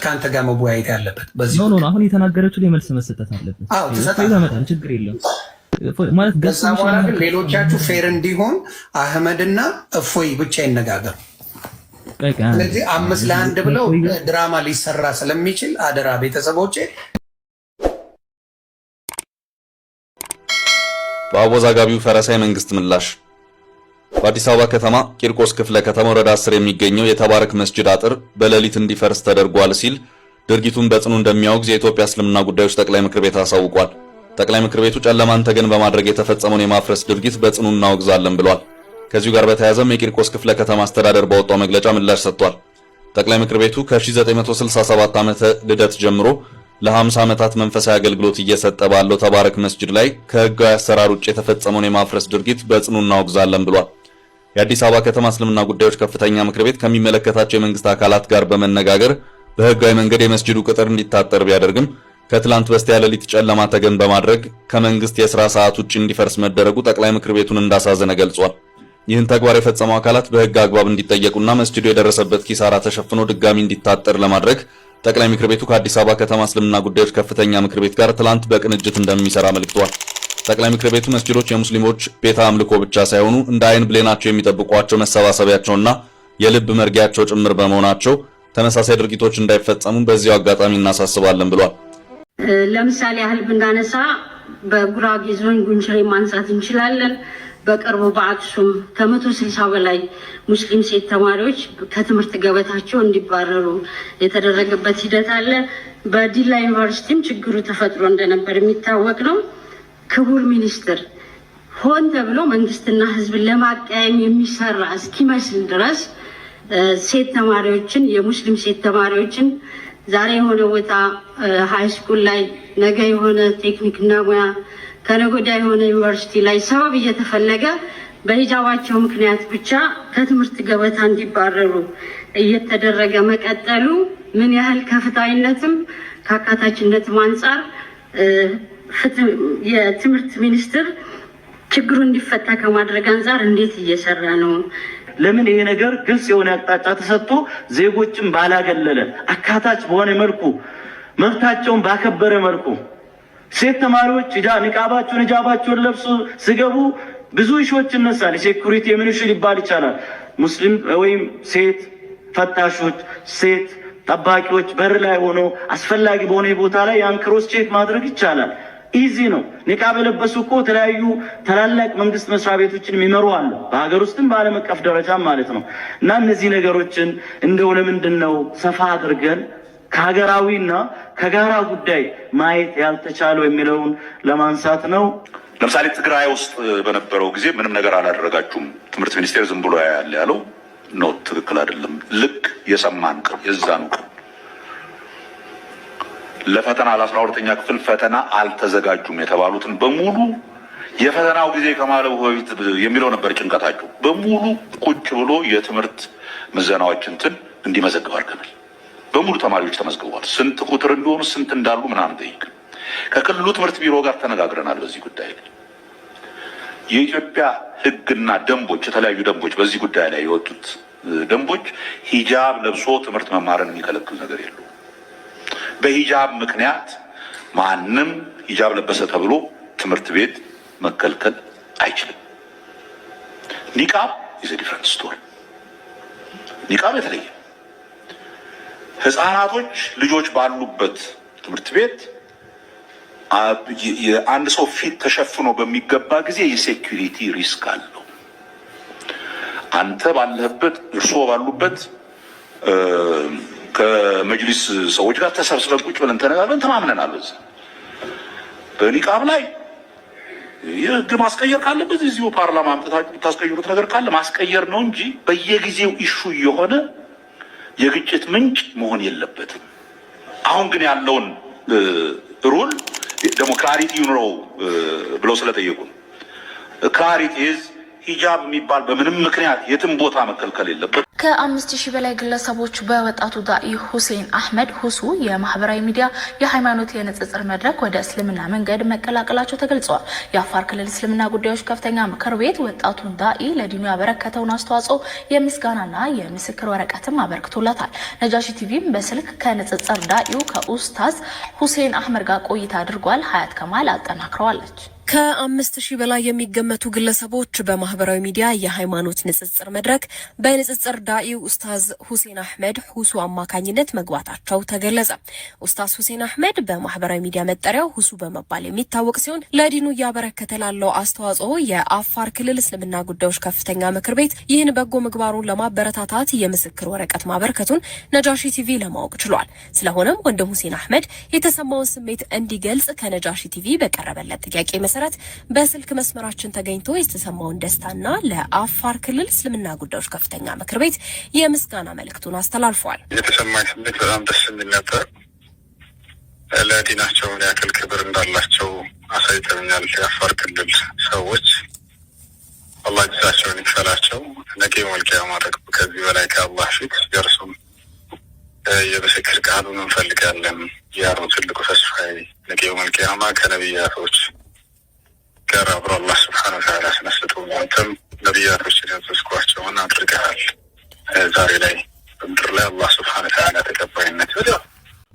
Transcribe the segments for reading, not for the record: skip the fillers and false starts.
ከአንተ ጋር መወያየት ያለበት በዚህ No, no፣ አሁን የተናገረችው ላይ መልስ መሰጠት አለበት። አዎ፣ ትሰጣለህ። ይመጣል፣ ችግር የለም ማለት ከዛ በኋላ ግን ሌሎቻችሁ fair እንዲሆን አህመድና እፎይ ብቻ ይነጋገሩ። ስለዚህ 5-1 ብለው ድራማ ሊሰራ ስለሚችል አደራ ቤተሰቦቼ። በአወዛጋቢው ፈረሳ የመንግስት ምላሽ። በአዲስ አበባ ከተማ ቂርቆስ ክፍለ ከተማ ወረዳ 10 የሚገኘው የተባረክ መስጂድ አጥር በሌሊት እንዲፈርስ ተደርጓል ሲል ድርጊቱን በጽኑ እንደሚያወግዝ የኢትዮጵያ እስልምና ጉዳዮች ጠቅላይ ምክር ቤት አሳውቋል። ጠቅላይ ምክር ቤቱ ጨለማን ተገን በማድረግ የተፈጸመውን የማፍረስ ድርጊት በጽኑ እናወግዛለን ብሏል። ከዚሁ ጋር በተያያዘም የቂርቆስ ክፍለ ከተማ አስተዳደር ባወጣው መግለጫ ምላሽ ሰጥቷል። ጠቅላይ ምክር ቤቱ ከ1967 ዓመተ ልደት ጀምሮ ለ50 ዓመታት መንፈሳዊ አገልግሎት እየሰጠ ባለው ተባረክ መስጂድ ላይ ከህጋዊ አሰራር ውጭ የተፈጸመውን የማፍረስ ድርጊት በጽኑ እናወግዛለን ብሏል። የአዲስ አበባ ከተማ እስልምና ጉዳዮች ከፍተኛ ምክር ቤት ከሚመለከታቸው የመንግስት አካላት ጋር በመነጋገር በህጋዊ መንገድ የመስጂዱ ቅጥር እንዲታጠር ቢያደርግም ከትላንት በስቲያ ሌሊት ጨለማ ተገን በማድረግ ከመንግስት የስራ ሰዓት ውጭ እንዲፈርስ መደረጉ ጠቅላይ ምክር ቤቱን እንዳሳዘነ ገልጿል። ይህን ተግባር የፈጸሙ አካላት በህግ አግባብ እንዲጠየቁና መስጂዱ የደረሰበት ኪሳራ ተሸፍኖ ድጋሚ እንዲታጠር ለማድረግ ጠቅላይ ምክር ቤቱ ከአዲስ አበባ ከተማ እስልምና ጉዳዮች ከፍተኛ ምክር ቤት ጋር ትላንት በቅንጅት እንደሚሰራ አመልክቷል። ጠቅላይ ምክር ቤቱ መስጂዶች የሙስሊሞች ቤተ አምልኮ ብቻ ሳይሆኑ እንደ አይን ብሌናቸው የሚጠብቋቸው መሰባሰቢያቸውና የልብ መርጊያቸው ጭምር በመሆናቸው ተመሳሳይ ድርጊቶች እንዳይፈጸሙ በዚያው አጋጣሚ እናሳስባለን ብሏል። ለምሳሌ ያህል ብናነሳ በጉራጌ ዞን ጉንችሬ ማንሳት እንችላለን። በቅርቡ በአክሱም ከ160 በላይ ሙስሊም ሴት ተማሪዎች ከትምህርት ገበታቸው እንዲባረሩ የተደረገበት ሂደት አለ። በዲላ ዩኒቨርሲቲም ችግሩ ተፈጥሮ እንደነበር የሚታወቅ ነው። ክቡር ሚኒስትር፣ ሆን ተብሎ መንግስትና ሕዝብን ለማቀያየም የሚሰራ እስኪመስል ድረስ ሴት ተማሪዎችን፣ የሙስሊም ሴት ተማሪዎችን ዛሬ የሆነ ቦታ high school ላይ፣ ነገ የሆነ ቴክኒክና ሙያ፣ ከነገ ወዲያ የሆነ ዩኒቨርሲቲ ላይ ሰበብ እየተፈለገ በሂጃባቸው ምክንያት ብቻ ከትምህርት ገበታ እንዲባረሩ እየተደረገ መቀጠሉ ምን ያህል ከፍትሃዊነትም ከአካታችነትም አንጻር የትምህርት ሚኒስትር ችግሩ እንዲፈታ ከማድረግ አንጻር እንዴት እየሰራ ነው? ለምን ይሄ ነገር ግልጽ የሆነ አቅጣጫ ተሰጥቶ ዜጎችን ባላገለለ፣ አካታች በሆነ መልኩ፣ መብታቸውን ባከበረ መልኩ ሴት ተማሪዎች ኒቃባቸውን ሂጃባቸውን ለብሶ ሲገቡ ብዙ issue ዎች ይነሳል። የ security የምን issue ሊባል ይቻላል። ሙስሊም ወይም ሴት ፈታሾች፣ ሴት ጠባቂዎች በር ላይ ሆኖ አስፈላጊ በሆነ ቦታ ላይ ያን cross check ማድረግ ይቻላል። Easy ነው። ኒቃብ የለበሱ እኮ የተለያዩ ታላላቅ መንግስት መስሪያ ቤቶችን የሚመሩ አሉ፣ በሀገር ውስጥም በዓለም አቀፍ ደረጃም ማለት ነው። እና እነዚህ ነገሮችን እንደው ለምንድን ነው ሰፋ አድርገን ከሀገራዊና ከጋራ ጉዳይ ማየት ያልተቻለው የሚለውን ለማንሳት ነው። ለምሳሌ ትግራይ ውስጥ በነበረው ጊዜ ምንም ነገር አላደረጋችሁም፣ ትምህርት ሚኒስቴር ዝም ብሎ ያያል ያለው ነው፣ ትክክል አይደለም። ልክ የሰማን ቀን፣ የዛኑ ቀን ለፈተና ለ12ኛ ክፍል ፈተና አልተዘጋጁም የተባሉትን በሙሉ የፈተናው ጊዜ ከማለፉ በፊት የሚለው ነበር ጭንቀታቸው። በሙሉ ቁጭ ብሎ የትምህርት ምዘናዎች እንትን እንዲመዘግብ አድርገናል። በሙሉ ተማሪዎች ተመዝግበዋል። ስንት ቁጥር እንደሆኑ፣ ስንት እንዳሉ ምናምን ጠይቅ። ከክልሉ ትምህርት ቢሮ ጋር ተነጋግረናል በዚህ ጉዳይ ላይ። የኢትዮጵያ ሕግና ደንቦች፣ የተለያዩ ደንቦች፣ በዚህ ጉዳይ ላይ የወጡት ደንቦች ሂጃብ ለብሶ ትምህርት መማርን የሚከለክል ነገር የለውም። በሂጃብ ምክንያት ማንም ሂጃብ ለበሰ ተብሎ ትምህርት ቤት መከልከል አይችልም። ኒቃብ is different story። ኒቃብ የተለየ፣ ህፃናቶች ልጆች ባሉበት ትምህርት ቤት የአንድ ሰው ፊት ተሸፍኖ በሚገባ ጊዜ የ security risk አለው። አንተ ባለህበት፣ እርስዎ ባሉበት ከመጅሊስ ሰዎች ጋር ተሰብስበን ቁጭ ብለን ተነጋግረን ተማምነናል። በዚህ በኒቃብ ላይ የህግ ማስቀየር ካለበት እዚሁ ፓርላማ አምጥታችሁ የምታስቀይሩት ነገር ካለ ማስቀየር ነው እንጂ በየጊዜው issue የሆነ የግጭት ምንጭ መሆን የለበትም። አሁን ግን ያለውን rule ደግሞ clarity ይኑረው ብለው ስለጠየቁ ነው። Clarity is ሂጃብ የሚባል በምንም ምክንያት የትም ቦታ መከልከል የለበት። ከ5,000 በላይ ግለሰቦች በወጣቱ ዳኢ ሁሴን አህመድ ሁሱ የማህበራዊ ሚዲያ የሃይማኖት የንጽጽር መድረክ ወደ እስልምና መንገድ መቀላቀላቸው ተገልጸዋል። የአፋር ክልል እስልምና ጉዳዮች ከፍተኛ ምክር ቤት ወጣቱን ዳኢ ለዲኑ ያበረከተውን አስተዋጽኦ የምስጋናና የምስክር ወረቀትም አበርክቶለታል። ነጃሺ ቲቪም በስልክ ከንጽጽር ዳኢው ከኡስታዝ ሁሴን አህመድ ጋር ቆይታ አድርጓል። ሀያት ከማል አጠናክረዋለች። ከ5,000 በላይ የሚገመቱ ግለሰቦች በማህበራዊ ሚዲያ የሃይማኖት ንጽጽር መድረክ በንጽጽር ዳኢው ኡስታዝ ሁሴን አህመድ ሁሱ አማካኝነት መግባታቸው ተገለጸ። ኡስታዝ ሁሴን አህመድ በማህበራዊ ሚዲያ መጠሪያው ሁሱ በመባል የሚታወቅ ሲሆን ለዲኑ እያበረከተ ላለው አስተዋጽኦ የአፋር ክልል እስልምና ጉዳዮች ከፍተኛ ምክር ቤት ይህን በጎ ምግባሩን ለማበረታታት የምስክር ወረቀት ማበርከቱን ነጃሺ ቲቪ ለማወቅ ችሏል። ስለሆነም ወንድም ሁሴን አህመድ የተሰማውን ስሜት እንዲገልጽ ከነጃሺ ቲቪ በቀረበለት ጥያቄ መሰረት በስልክ መስመራችን ተገኝቶ የተሰማውን ደስታና ለአፋር ክልል እስልምና ጉዳዮች ከፍተኛ ምክር ቤት የምስጋና መልእክቱን አስተላልፏል። የተሰማኝ ስሜት በጣም ደስ የሚል ነበር። ለዲናቸው ምን ያክል ክብር እንዳላቸው አሳይተውኛል። የአፋር ክልል ሰዎች አላህ ጅዛቸውን ይክፈላቸው። ነገ መልቂያ ማድረግ ከዚህ በላይ ከአላህ ፊት ደርሱም የምስክር ቃሉን እንፈልጋለን። ያ ነው ትልቁ ተስፋዬ። ነገ መልቂያማ ከነቢያቶች ጋር አብሮ አላህ ስብሐነ ወተዓላ አስነስቶ አንተም ነቢያቶችን ያዘዝኳቸውን አድርገሃል። ዛሬ ላይ በምድር ላይ አላህ ስብሐነ ወተዓላ ተቀባይነት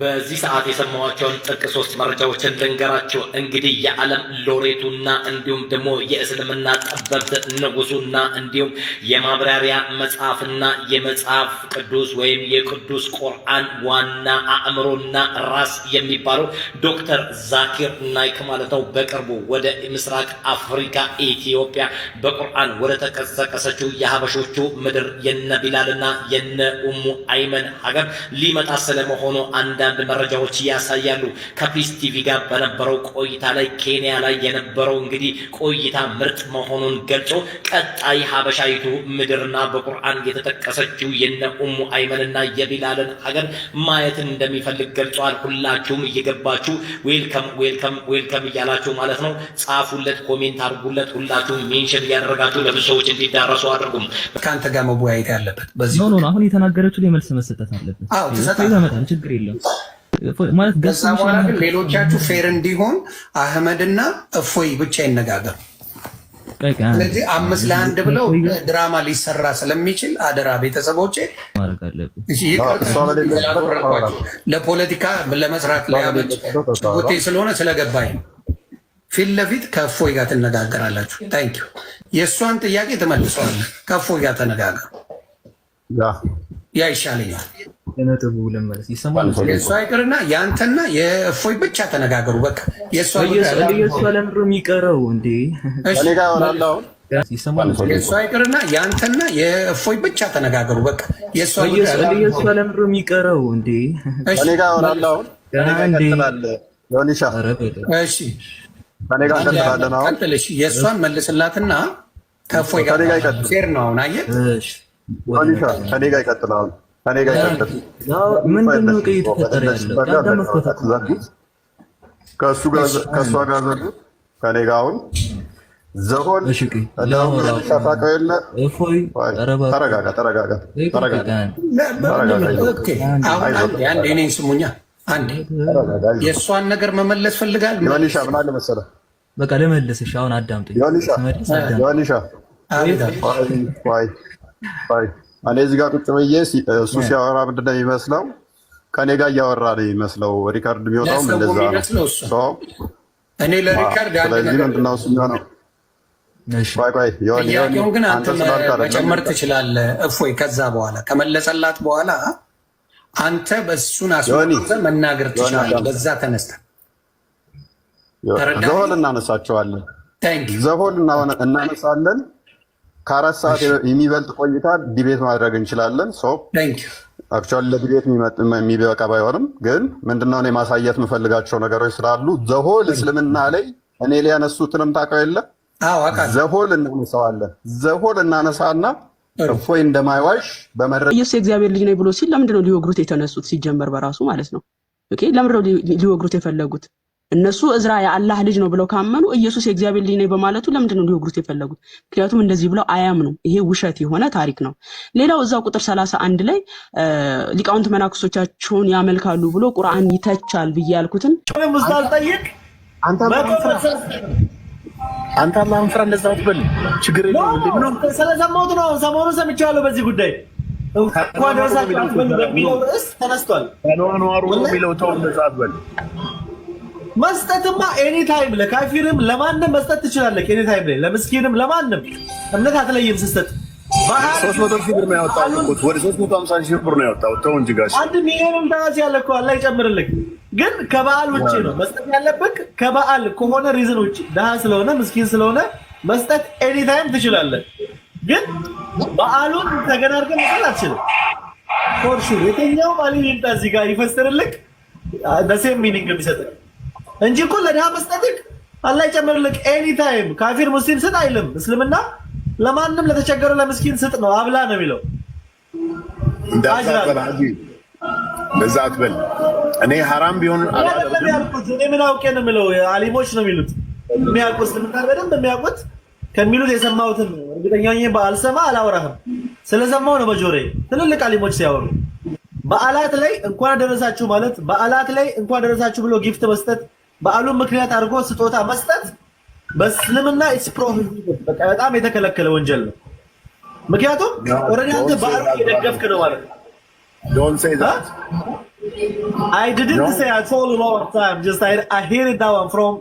በዚህ ሰዓት የሰማኋቸውን ጥልቅ ሶስት መረጃዎችን ልንገራችሁ። እንግዲህ የዓለም ሎሬቱና እንዲሁም ደግሞ የእስልምና ጠበብት ንጉሱና እንዲሁም የማብራሪያ መጽሐፍና የመጽሐፍ ቅዱስ ወይም የቅዱስ ቁርአን ዋና አእምሮና ራስ የሚባለው ዶክተር ዛኪር ናይክ ማለት ነው፣ በቅርቡ ወደ ምስራቅ አፍሪካ ኢትዮጵያ በቁርአን ወደ ተቀሰቀሰችው የሀበሾቹ ምድር የነ ቢላልና የነ ኡሙ አይመን ሀገር ሊመጣ ስለመሆኑ አንዳንድ መረጃዎች ያሳያሉ። ከፒስ ቲቪ ጋር በነበረው ቆይታ ላይ ኬንያ ላይ የነበረው እንግዲህ ቆይታ ምርጥ መሆኑን ገልጾ ቀጣይ ሀበሻይቱ ምድርና በቁርአን የተጠቀሰችው የነ ኡሙ አይመንና የቢላልን ሀገር ማየት እንደሚፈልግ ገልጿል። ሁላችሁም እየገባችሁ welcome, welcome, welcome እያላችሁ ማለት ነው ጻፉለት፣ comment አድርጉለት። ሁላችሁም mention እያደረጋችሁ ለብዙ ሰዎች እንዲዳረሱ አድርጉም። ከአንተ ጋር መወያየት ያለበት በዚህ No, no፣ አሁን የተናገረችው ላይ መልስ መሰጠት አለበት። አዎ፣ ትሰጣለህ። ይመጣል፣ ችግር የለም ማለት ከዛ በኋላ ግን ሌሎቻችሁ fair እንዲሆን አህመድና እፎይ ብቻ ይነጋገሩ። ስለዚህ 5 ለ1 ብለው ድራማ ሊሰራ ስለሚችል አደራ ቤተሰቦቼ፣ ማድረግ አለብን። ለፖለቲካ ለመስራት ሊያመች ጭቡቴ ስለሆነ ስለገባኝ ነው። ፊት ለፊት ከእፎይ ጋር ትነጋገራላችሁ። Thank you። የእሷን ጥያቄ ትመልሰዋለህ። ከእፎይ ጋር ተነጋገሩ። ያ ይሻለኛል። ለነጥቡ ለመለስ ይሰማል። የእሷ ይቅርና የአንተና የእፎይ ብቻ ተነጋገሩ። በቃ የእሷ የእሷ ለምንድን ነው የሚቀረው እንዴ? ይሰማል። የእሷ ይቅርና የአንተና የእፎይ ብቻ ተነጋገሩ። በቃ የእሷ የእሷ ለምንድን ነው የሚቀረው እንዴ? እኔ ጋር እሆናለሁ አሁን። ዮኒሻ እሺ፣ ከእኔ ጋር እንቀጥላለን አሁን። ቀጥል። እሺ፣ የእሷን መልስላትና ከእፎይ ጋር fair ነው አሁን። አየህ፣ ዮኒሻ ከእኔ ጋር ይቀጥል አሁን። ከእኔ ጋር ይቀጥል። ምንድን ነው እየተፈጠረ ያለው? ዘጉት፣ ከእሷ ጋር ዘጉት። ከእኔ ጋር አሁን ዘሆን ታውቀው የለ። ተረጋጋ፣ ተረጋጋ፣ ተረጋጋ። አሁን አንዴ እኔን ስሙኛ። አንዴ የእሷን ነገር መመለስ ፈልጋል። ዮኒሻ ምን አለ መሰለህ፣ በቃ ልመልስሽ። አሁን አዳምጠኝ ዮኒሻ፣ ዮኒሻ፣ ቆይ ቆይ፣ እኔ እዚህ ጋር ቁጭ ብዬ እሱ ሲያወራ ምንድን ነው የሚመስለው? ከእኔ ጋር እያወራ ነው የሚመስለው። Record የሚወጣውም እንደዛ ነው። እኔ ለ record አንድ ስለዚህ ነገር ምንድን ነው እሱ የሚሆነው? ቆይ ቆይ፣ ዮኒ ጥያቄውን ግን አንተ አንተ ስላልክ አይደለም። መጨመር ትችላለህ። እፎይ ከዛ በኋላ ከመለሰላት በኋላ አንተ በእሱን አስመልክተህ መናገር ትችላለህ። በዛ ተነስተህ The whole እናነሳቸዋለን። The whole እናነሳለን። ከ4 ሰዓት የሚበልጥ ቆይታ debate ማድረግ እንችላለን። Actually ለ debate የሚበቃ ባይሆንም ግን ምንድነው እኔ ማሳየት የምፈልጋቸው ነገሮች ስላሉ the whole እስልምና ላይ እኔ ሊያነሱትንም ታውቀው የለ the whole እናነሳዋለን። The whole እናነሳና እፎይ እንደማይዋሽ በመረ ኢየሱስ የእግዚአብሔር ልጅ ነኝ ብሎ ሲል ለምንድን ነው ሊወግሩት የተነሱት? ሲጀመር በራሱ ማለት ነው። Okay፣ ለምንድን ነው ሊወግሩት የፈለጉት? እነሱ እዝራ የአላህ ልጅ ነው ብለው ካመኑ ኢየሱስ የእግዚአብሔር ልጅ ነው በማለቱ ለምንድን ነው ሊወግሩት የፈለጉት? ምክንያቱም እንደዚህ ብለው አያምኑም። ይሄ ውሸት የሆነ ታሪክ ነው። ሌላው እዛው ቁጥር 31 ላይ ሊቃውንት መናክሶቻቸውን ያመልካሉ ብሎ ቁርአን ይተቻል ብዬ ያልኩትን ኡስታዝ ጠይቅ። አንተ አንተ አላህን ፍራ፣ እንደዛ አትበል። ችግር የለውም። ስለሰማሁት ነው። ሰሞኑን ሰምቼዋለሁ። በዚህ ጉዳይ እንኳን ደረሳችሁ አትበሉ በሚለው ርዕስ ተነስቷል። ተኗኗሩ የሚለው ተው፣ እንደዛ አትበል። መስጠትማ anytime ለካፊርም ለማንም መስጠት ትችላለህ። Anytime ላይ ለምስኪንም ለማንም እምነት አትለይም ስትሰጥ። 300,000 ብር ነው ያወጣሁት፣ ወደ 350,000 ብር ነው ያወጣሁት። ተው እንጂ ጋሽ። 1 ሚሊዮንም ታዋሲ ያለ እኮ አላህ ይጨምርልህ። ግን ከበዓል ውጭ ነው መስጠት ያለብህ። ከበዓል ከሆነ reason ውጭ ድሃ ስለሆነ ምስኪን ስለሆነ መስጠት anytime ትችላለህ። ግን በዓሉን ተገን አድርገህ መስጠት አትችልም። For sure የትኛውም አሊም ይምጣ እዚህ ጋር ይፈስርልህ the same meaning የሚሰጥህ እንጂ እኮ ለድሃ መስጠትህ አላህ ይጨምርልህ። Anytime ካፊር ሙስሊም ስጥ አይልም እስልምና። ለማንም ለተቸገረ ለምስኪን ስጥ ነው፣ አብላ ነው የሚለው። እንደዛ አትበል ሀጂ፣ እንደዛ አትበል። እኔ ሐራም ቢሆን አይደለም ያልኩት። እኔ ምን አውቄ ነው የምለው? አሊሞች ነው የሚሉት፣ የሚያውቁት እስልምና በደንብ የሚያውቁት ከሚሉት የሰማሁትን ነው። እርግጠኛ ሆኜ ባልሰማ አላወራህም። ስለሰማሁ ነው በጆሮዬ ትልልቅ አሊሞች ሲያወሩ በዓላት ላይ እንኳን ደረሳችሁ ማለት፣ በዓላት ላይ እንኳን ደረሳችሁ ብሎ gift መስጠት፣ በዓሉን ምክንያት አድርጎ ስጦታ መስጠት በእስልምና it's prohibited፣ በቃ በጣም የተከለከለ ወንጀል ነው። ምክንያቱም already አንተ በዓሉን እየደገፍክ ነው ማለት ነው። Don't say that. I didn't say at all long time. Just I hear it now from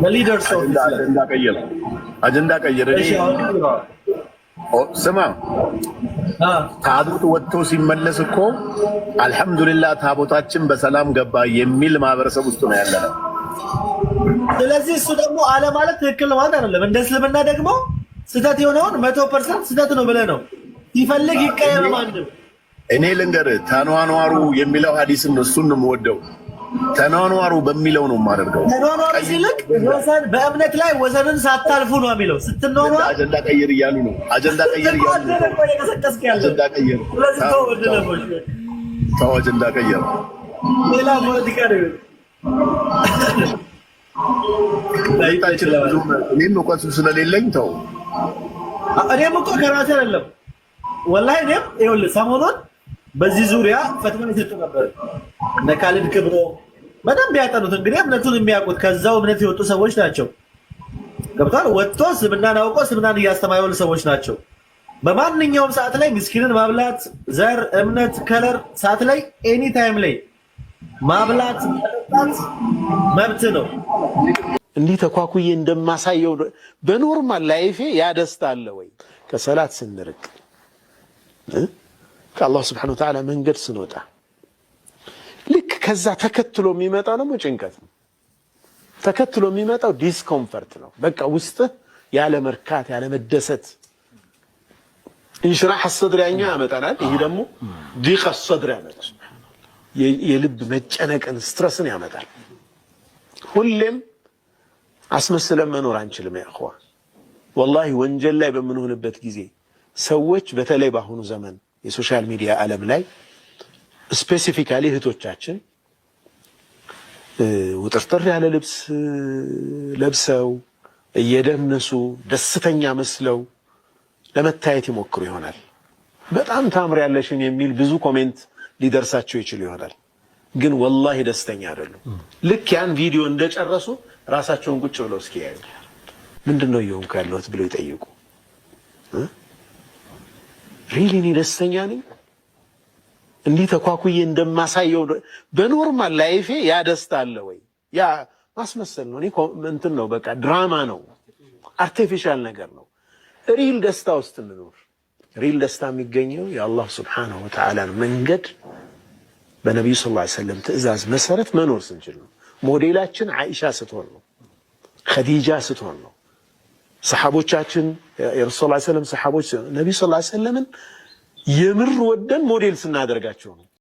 the leaders of Islam. አጀንዳ ቀየር፣ አጀንዳ ቀየር። እሺ፣ አሁን ስማ፣ ታቦት ወጥቶ ሲመለስ እኮ አልሐምዱሊላህ ታቦታችን በሰላም ገባ የሚል ማህበረሰብ ውስጥ ነው ያለነው። ስለዚህ እሱ ደግሞ አለ ማለት ትክክል ማለት አይደለም። እንደ እስልምና ደግሞ ስህተት የሆነውን 100% ስህተት ነው ብለህ ነው፣ ሲፈልግ ይቀየም ማንም። እኔ ልንገርህ፣ ተኗኗሩ የሚለው ሀዲስን እሱን ነው የምወደው። ተኗኗሩ በሚለው ነው የማደርገው። ተኗኗሩ ሲልክ ወሰን በእምነት ላይ ወሰንን ሳታልፉ ነው የሚለው። ስትኗኗር አጀንዳ ቀይር እያሉ ነው። አጀንዳ ቀይር እያሉ ነው። እየቀሰቀስክ ያለው። አጀንዳ ቀይር። ስለዚህ ተው፣ ወንድነህ ተው፣ አጀንዳ ቀይር። ሌላ ፖለቲካ ነው። ሁለታችንም ብዙም እኔም እውቀቱ ስለሌለኝ ተው። እኔም እኮ ከራሴ አይደለም ወላሂ። እኔም ይኸውልህ ሰሞኑን በዚህ ዙሪያ ፈትዋ የሰጡ ነበር። እነ ካሊድ ክብሮ በደንብ ያጠኑት፣ እንግዲህ እምነቱን የሚያውቁት ከዛው እምነት የወጡ ሰዎች ናቸው። ገብቷል። ወጥቶ እስልምናን አውቆ እስልምናን እያስተማሩ ሰዎች ናቸው። በማንኛውም ሰዓት ላይ ምስኪንን ማብላት፣ ዘር፣ እምነት፣ color ሰዓት ላይ any time ላይ ማብላት ማጠጣት መብት ነው። እንዲህ ተኳኩዬ እንደማሳየው በ normal life ኤ ያ ደስታ አለ ወይ? ከሰላት ስንርቅ፣ ከአላህ ስብሐነሁ ወተዓላ መንገድ ስንወጣ ልክ ከዛ ተከትሎ የሚመጣው ደግሞ ጭንቀት ነው። ተከትሎ የሚመጣው discomfort ነው። በቃ ውስጥህ ያለ መርካት ያለ መደሰት انشراح الصدر ያኛው ያመጣናል። ይህ ደግሞ ضيق الصدر ያመጣል። የልብ መጨነቅን stress ን ያመጣል። ሁሌም አስመስለን መኖር አንችልም። ያ እኽዋ፣ ወላሂ ወንጀል ላይ በምንሆንበት ጊዜ ሰዎች በተለይ በአሁኑ ዘመን የ social media ዓለም ላይ specifically እህቶቻችን ውጥርጥር ያለ ልብስ ለብሰው እየደነሱ ደስተኛ መስለው ለመታየት ይሞክሩ ይሆናል። በጣም ታምሪያለሽን የሚል ብዙ comment ሊደርሳቸው ይችል ይሆናል። ግን ወላሂ ደስተኛ አይደሉም። ልክ ያን ቪዲዮ እንደጨረሱ ራሳቸውን ቁጭ ብለው እስኪያዩ ምንድን ነው እየሆንኩ ያለሁት ብለው ይጠይቁ። Really እኔ ደስተኛ ነኝ? እንዲህ ተኳኩዬ እንደማሳየው በ normal life ኤ ያ ደስታ አለ ወይ? ያ ማስመሰል ነው። እኔ እንትን ነው፣ በቃ ድራማ ነው፣ artificial ነገር ነው። Real ደስታ ውስጥ እንኖር። Real ደስታ የሚገኘው የአላህ ስብሓነሁ ወተዓላን መንገድ በነቢዩ ሰለላሁ ዐለይሂ ወሰለም ትዕዛዝ መሰረት መኖር ስንችል ነው። ሞዴላችን ዓኢሻ ስትሆን ነው፣ ኸዲጃ ስትሆን ነው። ሰሓቦቻችን የረሱል ሰለላሁ ዐለይሂ ወሰለም ሰሓቦች ነቢዩ ሰለላሁ ዐለይሂ ወሰለምን የምር ወደን ሞዴል ስናደርጋቸው ነው።